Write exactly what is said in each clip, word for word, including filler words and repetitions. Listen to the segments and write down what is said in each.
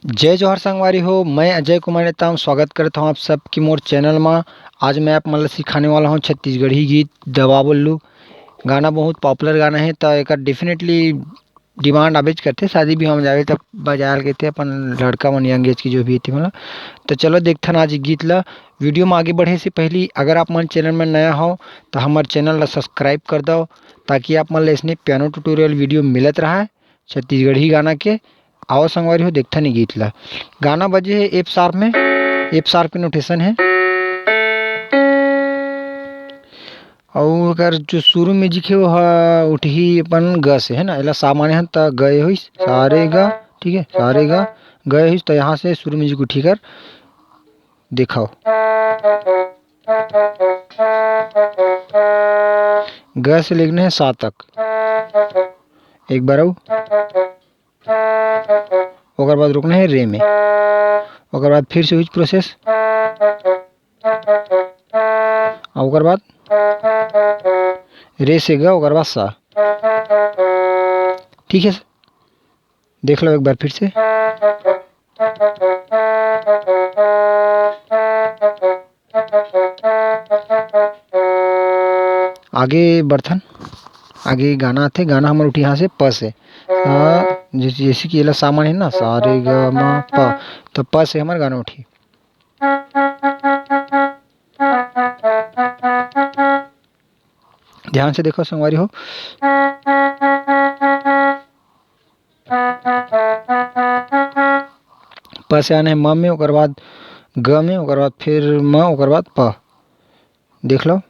जय जोहार संगवारी हो, मैं अजय कुमार नेताम, स्वागत करता हूँ आप सबके मोर चैनल मा। आज मैं आप मन ला सिखाने वाला हूँ छत्तीसगढ़ी गीत दवा बल्लू। गाना बहुत पॉपुलर गाना है, त एकर डेफिनेटली डिमांड आबेच करथे। शादी बिहाव में जावे त बजाए ल कहिथे अपन लड़का मन, यंग एज के जो भी हे तेमन ला। त चलो देखथन आज गीत ला। वीडियो में आगे बढ़े से पहली अगर आप मन चैनल में नया हो त हमर चैनल ला सब्सक्राइब कर दो, ताकि आप मन ला इसने पियानो ट्यूटोरियल वीडियो मिलत रहा छत्तीसगढ़ी गाना के। आओ संगवारी हो, देखथन ये गीत ला। गाना बजे हे एफ शार्प में, एफ शार्प के नोटेशन है। अउ ओकर जो शुरू म्यूजिक हे, वो ह उठही अपन ग से, है ना, एला सा माने हन त ग होइस, सारे ग, ठीक है, सारे ग, ग होइस, त यहाँ से शुरू म्यूजिक उठी कर देखाओ। ग से लेगना है सा तक। एक बार अउ, ओकर बाद रुकना है रे में, ओकर बाद फिर से उही प्रोसेस, अउ ओकर बाद रे से ग, ओकर बाद सा। ठीक है, देख लो एक बार फिर से। आगे बढ़थन, आगे गाना आथे, गाना हमर उठी यहाँ से प से। सा, जैसे, जैसे कि एला सा माने हे ना, सा रे ग म प, त प से हमर गाना उठी। ध्यान से देखो संगवारी हो, प से आना है म में, ओकर बाद ग में, ओकर बाद फिर म, ओकर बाद प। देख लो,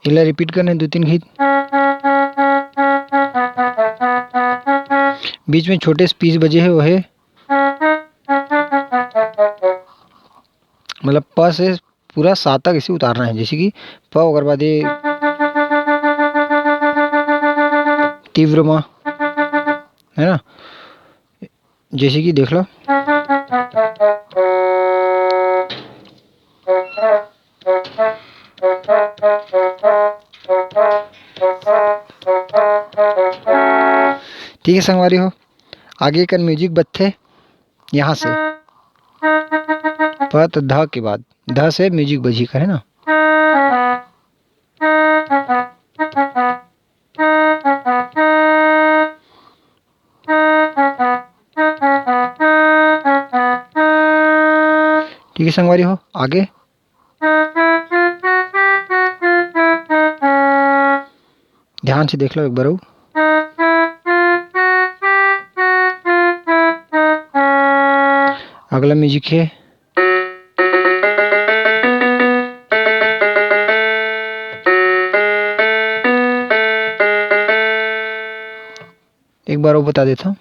एला रिपीट करने दो तीन घीत। बीच में छोटे से पीस बजे है, वो है मतलब प से पूरा सा तक इसे उतारना है। जैसे कि प, ओकर बाद ये तीव्र म, है ना, जैसे कि देख लो। ठीक है संगवारी हो, आगे कर म्यूजिक बजथे यहाँ से, प त ध के बाद, ध से म्यूजिक बजी कर, है ना। ठीक है संगवारी हो, आगे ध्यान से देख लो एक बार अउ। अगला म्यूजिक है, एक बार वो बता देता हूँ।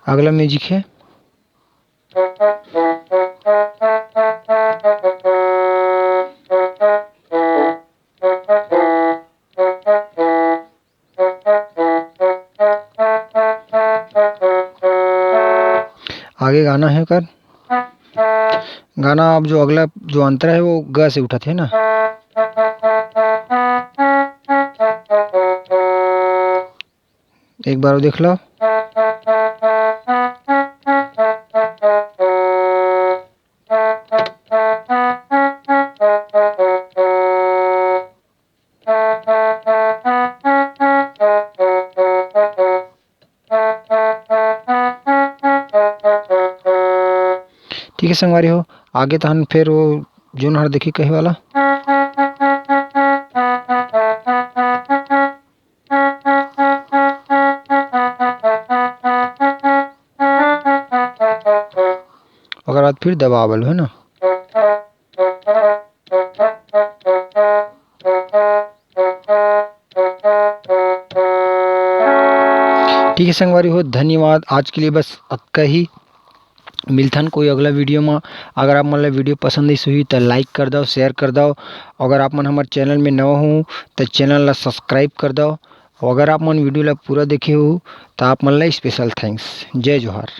अगला म्यूजिक है, आगे गाना है कर, गाना अब जो अगला जो अंतरा है वो ग से उठत है ना। एक बार और देख लो। ठीक है संगवारी हो, आगे तहन फिर वो जोन हर देखी कहे वाला। ओकर बाद फिर दबाव वालू, है ना। ठीक है संगवारी हो, धन्यवाद। आज के लिए बस अतका ही। मिलथन कोई अगला वीडियो में। अगर आप मन ला वीडियो पसंद आइस होही, त लाइक कर दव, शेयर कर दव। अगर आप मन हमर चैनल में नवा हो, त चैनल ला सब्सक्राइब कर दव। अउ अगर आप मन वीडियो ला पूरा देखे हो, त आप मन ला स्पेशल थैंक्स। जय जोहार।